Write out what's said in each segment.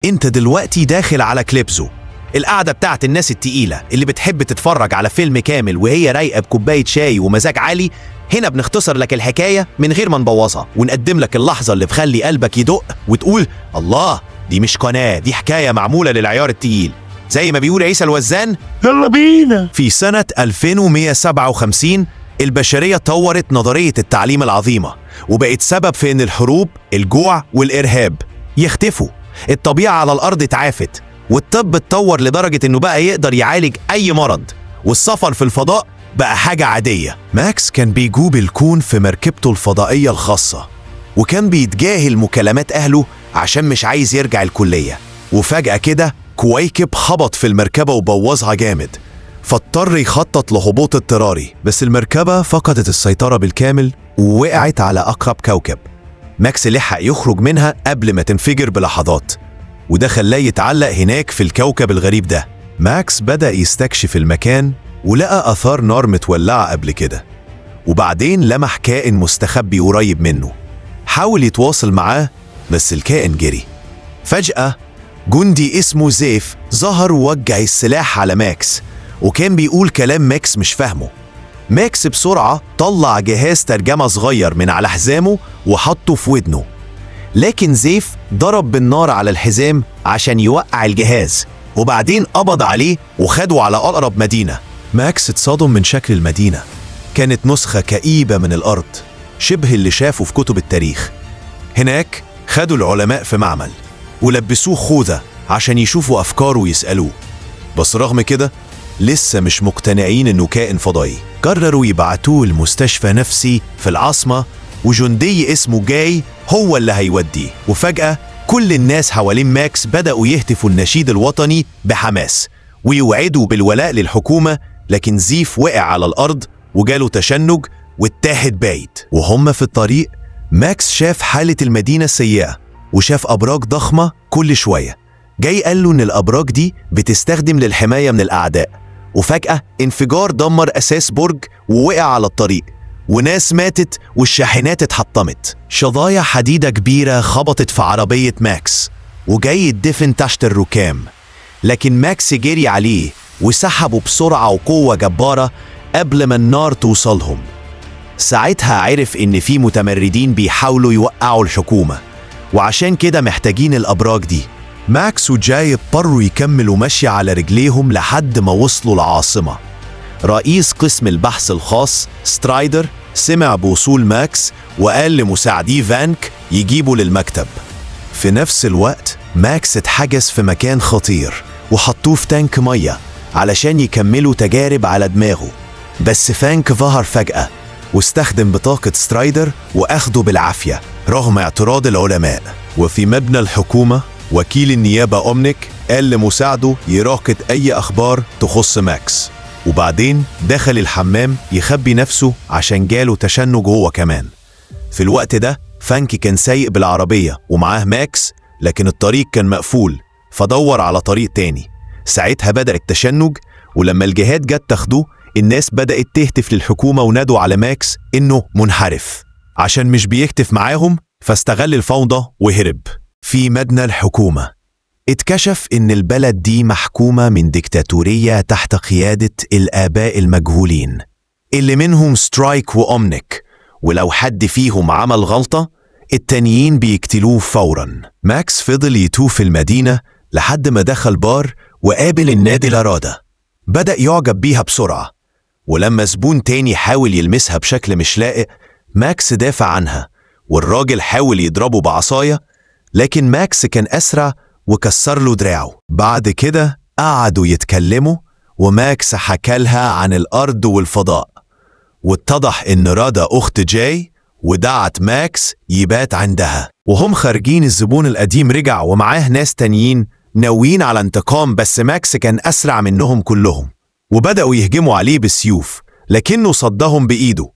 انت دلوقتي داخل على كليبزو، القعدة بتاعت الناس التقيلة اللي بتحب تتفرج على فيلم كامل وهي رايقة بكوباية شاي ومزاج عالي. هنا بنختصر لك الحكاية من غير ما نبوظها، ونقدم لك اللحظة اللي تخلي قلبك يدق وتقول الله، دي مش قناة، دي حكاية معمولة للعيار التقيل. زي ما بيقول عيسى الوزان، يلا بينا. في سنة 2157 البشرية طورت نظرية التعليم العظيمة، وبقت سبب في إن الحروب، الجوع والإرهاب يختفوا. الطبيعة على الأرض اتعافت، والطب اتطور لدرجة إنه بقى يقدر يعالج أي مرض، والسفر في الفضاء بقى حاجة عادية. ماكس كان بيجوب الكون في مركبته الفضائية الخاصة، وكان بيتجاهل مكالمات أهله عشان مش عايز يرجع الكلية. وفجأة كده كويكب خبط في المركبة وبوظها جامد، فاضطر يخطط لهبوط اضطراري، بس المركبة فقدت السيطرة بالكامل ووقعت على أقرب كوكب. ماكس لحق يخرج منها قبل ما تنفجر بلحظات، وده خلاه يتعلق هناك في الكوكب الغريب ده. ماكس بدأ يستكشف المكان ولقى آثار نار متولعة قبل كده، وبعدين لمح كائن مستخبي قريب منه. حاول يتواصل معاه بس الكائن جري. فجأة جندي اسمه زيف ظهر ووجه السلاح على ماكس، وكان بيقول كلام ماكس مش فاهمه. ماكس بسرعة طلع جهاز ترجمة صغير من على حزامه وحطه في ودنه، لكن زيف ضرب بالنار على الحزام عشان يوقع الجهاز، وبعدين قبض عليه وخده على أقرب مدينة. ماكس اتصدم من شكل المدينة، كانت نسخة كئيبة من الأرض، شبه اللي شافه في كتب التاريخ. هناك خدوا العلماء في معمل ولبسوه خوذة عشان يشوفوا أفكاره ويسألوه، بس رغم كده لسه مش مقتنعين إنه كائن فضائي. قرروا يبعتوه لمستشفى نفسي في العاصمة، وجندي اسمه جاي هو اللي هيوديه. وفجأة كل الناس حوالين ماكس بدأوا يهتفوا النشيد الوطني بحماس ويوعدوا بالولاء للحكومة، لكن زيف وقع على الأرض وجاله تشنج واتاهت بعيد. وهم في الطريق ماكس شاف حالة المدينة السيئة وشاف أبراج ضخمة كل شوية. جاي قال له إن الأبراج دي بتستخدم للحماية من الأعداء. وفجأة انفجار دمر أساس برج ووقع على الطريق، وناس ماتت والشاحنات اتحطمت. شظايا حديدة كبيرة خبطت في عربية ماكس وجاي يدفن تحت الركام، لكن ماكس جري عليه وسحبه بسرعة وقوة جبارة قبل ما النار توصلهم. ساعتها عرف إن في متمردين بيحاولوا يوقعوا الحكومة، وعشان كده محتاجين الأبراج دي. ماكس وجاي اضطروا يكملوا مشي على رجليهم لحد ما وصلوا العاصمة. رئيس قسم البحث الخاص سترايدر سمع بوصول ماكس وقال لمساعديه فانك يجيبه للمكتب. في نفس الوقت ماكس اتحجز في مكان خطير وحطوه في تانك مية علشان يكملوا تجارب على دماغه، بس فانك ظهر فجأة واستخدم بطاقة سترايدر وأخده بالعافية رغم اعتراض العلماء. وفي مبنى الحكومة وكيل النيابة أومنيك قال لمساعده يراقب أي أخبار تخص ماكس، وبعدين دخل الحمام يخبي نفسه عشان جاله تشنج هو كمان. في الوقت ده فانك كان سايق بالعربية ومعاه ماكس، لكن الطريق كان مقفول فدور على طريق تاني. ساعتها بدأ التشنج، ولما الجهات جت تاخده الناس بدأت تهتف للحكومة ونادوا على ماكس إنه منحرف عشان مش بيهتف معاهم، فاستغل الفوضى وهرب. في مبنى الحكومة اتكشف إن البلد دي محكومة من ديكتاتورية تحت قيادة الآباء المجهولين اللي منهم سترايك وأومنيك، ولو حد فيهم عمل غلطة التانيين بيقتلوه فوراً. ماكس فضل يتوه في المدينة لحد ما دخل بار وقابل النادلة رادا. بدأ يعجب بيها بسرعة، ولما زبون تاني حاول يلمسها بشكل مش لائق ماكس دافع عنها، والراجل حاول يضربه بعصاية لكن ماكس كان أسرع وكسر له دراعه. بعد كده قعدوا يتكلموا وماكس حكالها عن الأرض والفضاء، واتضح إن رادا أخت جاي ودعت ماكس يبات عندها. وهم خارجين الزبون القديم رجع ومعاه ناس تانيين ناويين على انتقام، بس ماكس كان أسرع منهم كلهم وبدأوا يهجموا عليه بالسيوف، لكنه صدهم بإيده،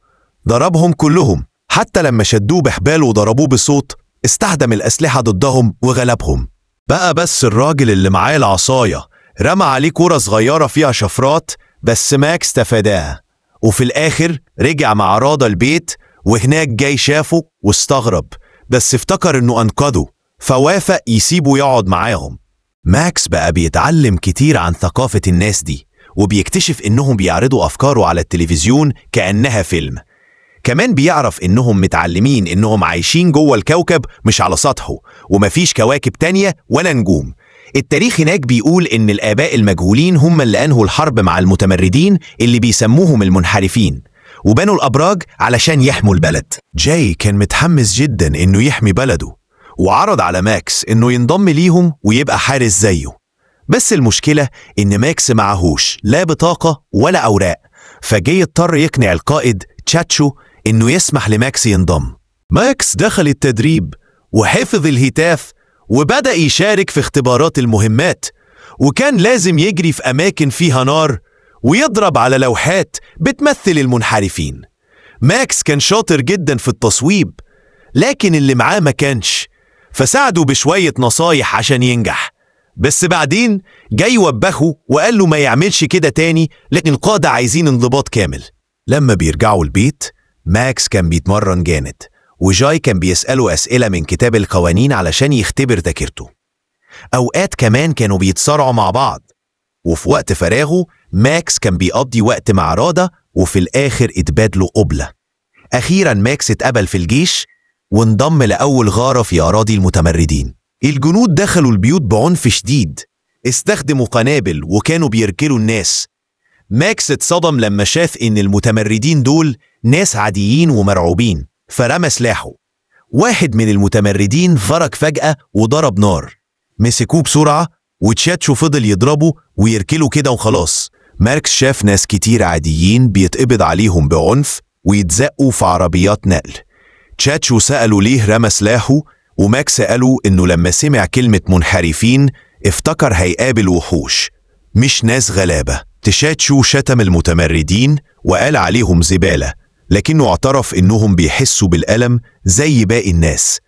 ضربهم كلهم، حتى لما شدوه بحبال وضربوه بصوت استخدم الأسلحة ضدهم وغلبهم. بقى بس الراجل اللي معاه العصاية رمى عليه كرة صغيرة فيها شفرات، بس ماكس تفاداها، وفي الآخر رجع مع رادا البيت، وهناك جاي شافه واستغرب، بس افتكر إنه أنقذه، فوافق يسيبه يقعد معاهم. ماكس بقى بيتعلم كتير عن ثقافة الناس دي، وبيكتشف إنهم بيعرضوا أفكاره على التلفزيون كأنها فيلم. كمان بيعرف إنهم متعلمين إنهم عايشين جوه الكوكب مش على سطحه، ومفيش كواكب تانية ولا نجوم. التاريخ هناك بيقول إن الآباء المجهولين هم اللي أنهوا الحرب مع المتمردين اللي بيسموهم المنحرفين، وبنوا الأبراج علشان يحموا البلد. جاي كان متحمس جدا إنه يحمي بلده، وعرض على ماكس إنه ينضم ليهم ويبقى حارس زيه. بس المشكلة إن ماكس معهوش لا بطاقة ولا أوراق، فجاي اضطر يقنع القائد تشاتشو إنه يسمح لماكس ينضم. ماكس دخل التدريب وحفظ الهتاف وبدأ يشارك في اختبارات المهمات، وكان لازم يجري في أماكن فيها نار ويضرب على لوحات بتمثل المنحرفين. ماكس كان شاطر جدا في التصويب، لكن اللي معاه ما كانش، فساعده بشوية نصايح عشان ينجح. بس بعدين جاي وبخه وقال له ما يعملش كده تاني، لأن القادة عايزين انضباط كامل. لما بيرجعوا البيت، ماكس كان بيتمرن جامد، وجاي كان بيسأله أسئلة من كتاب القوانين علشان يختبر ذاكرته. أوقات كمان كانوا بيتصارعوا مع بعض، وفي وقت فراغه ماكس كان بيقضي وقت مع رادا، وفي الآخر اتبادلوا قبلة. أخيرا ماكس اتقبل في الجيش وانضم لأول غارة في أراضي المتمردين. الجنود دخلوا البيوت بعنف شديد، استخدموا قنابل وكانوا بيركلوا الناس. ماكس اتصدم لما شاف إن المتمردين دول ناس عاديين ومرعوبين، فرمى سلاحه. واحد من المتمردين فرج فجأة وضرب نار، مسكوه بسرعة وتشاتشو فضل يضربه ويركله كده وخلاص. ماكس شاف ناس كتير عاديين بيتقبض عليهم بعنف ويتزقوا في عربيات نقل. تشاتشو سأله ليه رمى سلاحه، وماكس قاله إنه لما سمع كلمة منحرفين افتكر هيقابل وحوش مش ناس غلابة. تشاتشو شتم المتمردين وقال عليهم زبالة، لكنه اعترف إنهم بيحسوا بالألم زي باقي الناس.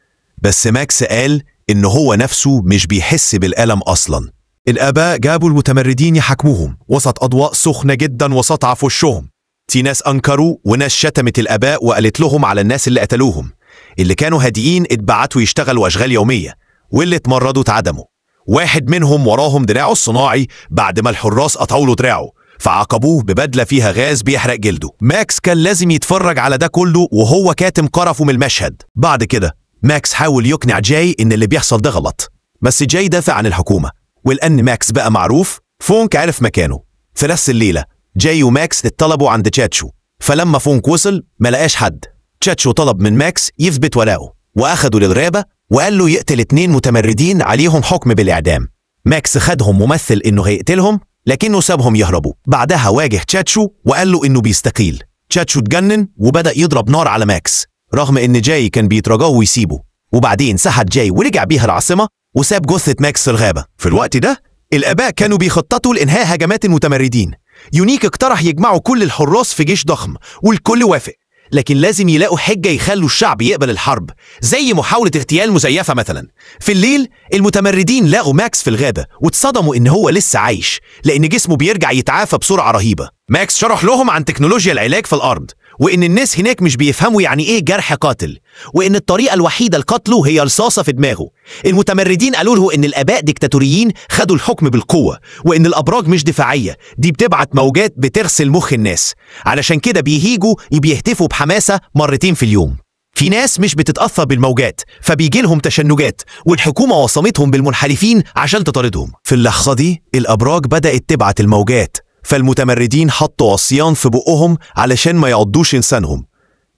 بس ماكس قال إن هو نفسه مش بيحس بالألم أصلا. الآباء جابوا المتمردين يحاكموهم وسط أضواء سخنة جدا وسطعة في وشهم. في ناس أنكروا وناس شتمت الآباء وقالت لهم على الناس اللي قتلوهم. اللي كانوا هادئين اتبعتوا يشتغلوا أشغال يومية، واللي اتمردوا اتعدموا. واحد منهم وراهم دراعه الصناعي بعد ما الحراس قطعوا له دراعه، فعاقبوه ببدلة فيها غاز بيحرق جلده. ماكس كان لازم يتفرج على ده كله وهو كاتم قرفه من المشهد. بعد كده ماكس حاول يقنع جاي إن اللي بيحصل ده غلط، بس جاي دافع عن الحكومة، ولأن ماكس بقى معروف فونك عرف مكانه. في نفس الليلة جاي وماكس اتطلبوا عند تشاتشو، فلما فونك وصل ما لقاش حد. تشاتشو طلب من ماكس يثبت ولاءه، وأخده للغابة وقال له يقتل 2 متمردين عليهم حكم بالإعدام. ماكس خدهم ومثل إنه هيقتلهم، لكنه سابهم يهربوا. بعدها واجه تشاتشو وقال له إنه بيستقيل. تشاتشو اتجنن وبدأ يضرب نار على ماكس، رغم إن جاي كان بيترجاه ويسيبه. وبعدين سحب جاي ورجع بيها العاصمة وساب جثة ماكس في الغابة. في الوقت ده الآباء كانوا بيخططوا لإنهاء هجمات المتمردين. يونيك اقترح يجمعوا كل الحراس في جيش ضخم، والكل وافق، لكن لازم يلاقوا حجة يخلوا الشعب يقبل الحرب، زي محاولة اغتيال مزيفة مثلا. في الليل المتمردين لقوا ماكس في الغابة واتصدموا إن هو لسه عايش، لأن جسمه بيرجع يتعافى بسرعة رهيبة. ماكس شرح لهم عن تكنولوجيا العلاج في الأرض، وإن الناس هناك مش بيفهموا يعني إيه جرح قاتل، وإن الطريقة الوحيدة لقتله هي رصاصة في دماغه. المتمردين قالوا له إن الآباء ديكتاتوريين خدوا الحكم بالقوة، وإن الأبراج مش دفاعية، دي بتبعت موجات بتغسل مخ الناس، علشان كده بيهيجوا بيهتفوا بحماسة مرتين في اليوم. في ناس مش بتتأثر بالموجات فبيجي لهم تشنجات، والحكومة وصمتهم بالمنحرفين عشان تطاردهم. في اللحظة دي الأبراج بدأت تبعت الموجات، فالمتمردين حطوا عصيان في بقهم علشان ما يعضوش إنسانهم.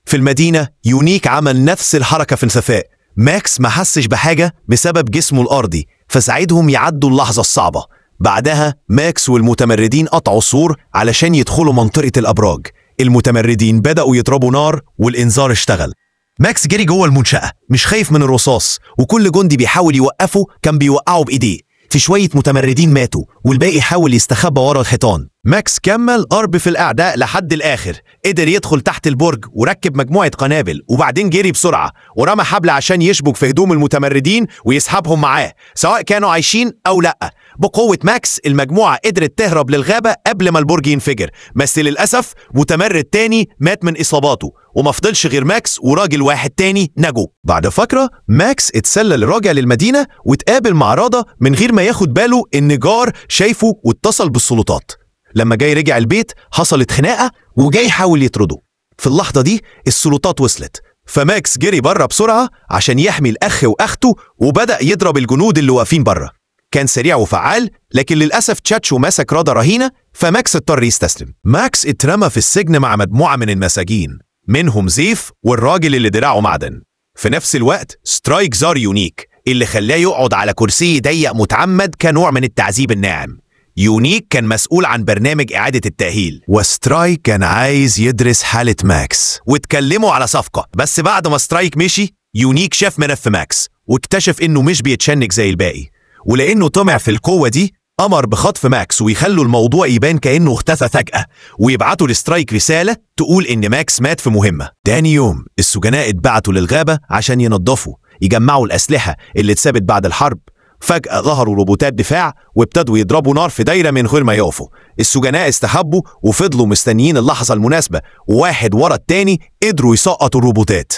في المدينة يونيك عمل نفس الحركة في انسفاء. ماكس ما حسش بحاجة بسبب جسمه الأرضي، فساعدهم يعدوا اللحظة الصعبة. بعدها ماكس والمتمردين قطعوا السور علشان يدخلوا منطقة الأبراج. المتمردين بدأوا يضربوا نار والإنذار اشتغل. ماكس جري جوه المنشأة مش خايف من الرصاص، وكل جندي بيحاول يوقفه كان بيوقعه بإيديه. في شوية متمردين ماتوا والباقي حاول يستخبى ورا الحيطان. ماكس كمل ضرب في الأعداء لحد الآخر، قدر يدخل تحت البرج وركب مجموعة قنابل، وبعدين جري بسرعة ورمى حبل عشان يشبك في هدوم المتمردين ويسحبهم معاه سواء كانوا عايشين أو لأ. بقوة ماكس المجموعة قدرت تهرب للغابة قبل ما البرج ينفجر، بس للأسف متمرد تاني مات من إصاباته وما فضلش غير ماكس وراجل واحد تاني نجوا. بعد فترة ماكس اتسلل راجع للمدينة واتقابل مع رادا من غير ما ياخد باله إن جار شايفه واتصل بالسلطات. لما جاي رجع البيت حصلت خناقة وجاي حاول يطرده. في اللحظة دي السلطات وصلت، فماكس جري بره بسرعة عشان يحمي الأخ وأخته وبدأ يضرب الجنود اللي واقفين بره. كان سريع وفعال، لكن للأسف تشاتشو مسك رادا رهينة، فماكس اضطر يستسلم. ماكس اترمى في السجن مع مجموعة من المساجين، منهم زيف والراجل اللي دراعه معدن. في نفس الوقت سترايك زار يونيك اللي خلاه يقعد على كرسي ضيق متعمد كنوع من التعذيب الناعم. يونيك كان مسؤول عن برنامج إعادة التأهيل، وسترايك كان عايز يدرس حالة ماكس واتكلموا على صفقة. بس بعد ما سترايك مشي يونيك شاف ملف ماكس واكتشف إنه مش بيتشنج زي الباقي، ولأنه طمع في القوة دي أمر بخطف ماكس ويخلوا الموضوع يبان كأنه اختفى فجأة، ويبعتوا لسترايك رسالة تقول إن ماكس مات في مهمة. تاني يوم السجناء اتبعتوا للغابة عشان ينظفوا، يجمعوا الأسلحة اللي اتسابت بعد الحرب. فجأة ظهروا روبوتات دفاع وابتدوا يضربوا نار في دايرة من غير ما يقفوا. السجناء استخبوا وفضلوا مستنيين اللحظة المناسبة، وواحد ورا التاني قدروا يسقطوا الروبوتات.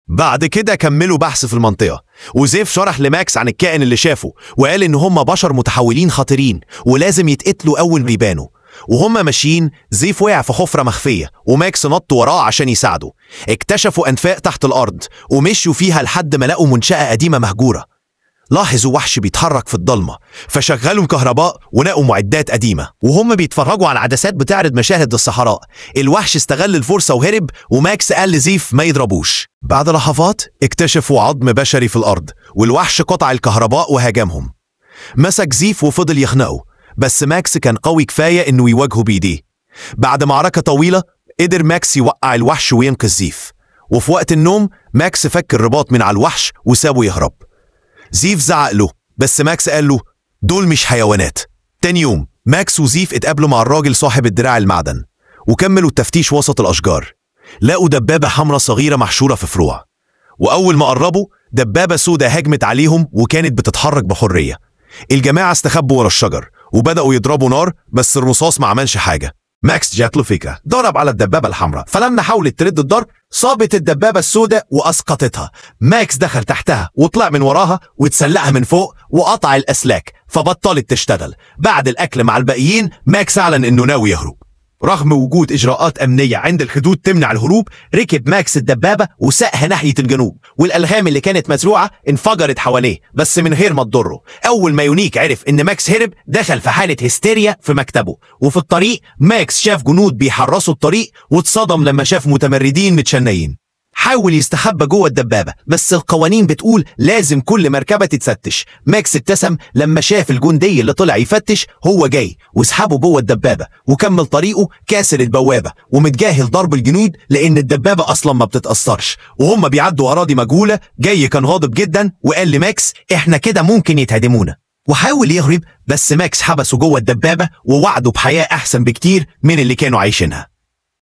بعد كده كملوا بحث في المنطقة، وزيف شرح لماكس عن الكائن اللي شافه وقال إن هم بشر متحولين خطيرين ولازم يتقتلوا أول ما يبانوا. وهم ماشيين زيف وقع في حفرة مخفية وماكس نط وراه عشان يساعده. اكتشفوا أنفاق تحت الأرض ومشوا فيها لحد ما لقوا منشأة قديمة مهجورة. لاحظوا وحش بيتحرك في الضلمة، فشغلوا الكهرباء ولقوا معدات قديمة. وهم بيتفرجوا على عدسات بتعرض مشاهد الصحراء، الوحش استغل الفرصة وهرب، وماكس قال لزيف ما يضربوش. بعد لحظات اكتشفوا عظم بشري في الأرض، والوحش قطع الكهرباء وهاجمهم. مسك زيف وفضل يخنقه، بس ماكس كان قوي كفاية إنه يواجهه بإيديه. بعد معركة طويلة قدر ماكس يوقع الوحش وينقذ زيف. وفي وقت النوم ماكس فك الرباط من على الوحش وسابه يهرب. زيف زعق له، بس ماكس قال له دول مش حيوانات. تاني يوم ماكس وزيف اتقابلوا مع الراجل صاحب الدراع المعدن وكملوا التفتيش وسط الأشجار. لقوا دبابة حمراء صغيرة محشورة في فروع، وأول ما قربوا دبابة سوداء هجمت عليهم وكانت بتتحرك بحرية. الجماعة استخبوا ورا الشجر وبدأوا يضربوا نار، بس الرصاص ما عملش حاجة. ماكس جات له فكرة، ضرب على الدبابة الحمراء، فلما حاولت ترد الضرب صابت الدبابة السوداء وأسقطتها. ماكس دخل تحتها وطلع من وراها واتسلقها من فوق وقطع الأسلاك فبطلت تشتغل. بعد الأكل مع الباقيين ماكس أعلن إنه ناوي يهرب. رغم وجود إجراءات أمنية عند الحدود تمنع الهروب، ركب ماكس الدبابة وساقها ناحية الجنوب، والألغام اللي كانت مزروعة انفجرت حواليه بس من غير ما تضره. أول ما يونيك عرف إن ماكس هرب دخل في حالة هستيريا في مكتبه. وفي الطريق ماكس شاف جنود بيحرسوا الطريق واتصدم لما شاف متمردين متشنيين. حاول يستخبى جوه الدبابة، بس القوانين بتقول لازم كل مركبة تتفتش. ماكس ابتسم لما شاف الجندي اللي طلع يفتش هو جاي، وسحبه جوه الدبابة وكمل طريقه كاسر البوابة ومتجاهل ضرب الجنود لأن الدبابة أصلا ما بتتأثرش. وهم بيعدوا أراضي مجهولة جاي كان غاضب جدا وقال لماكس احنا كده ممكن يتهدمونا، وحاول يهرب بس ماكس حبسه جوه الدبابة ووعده بحياة أحسن بكتير من اللي كانوا عايشينها.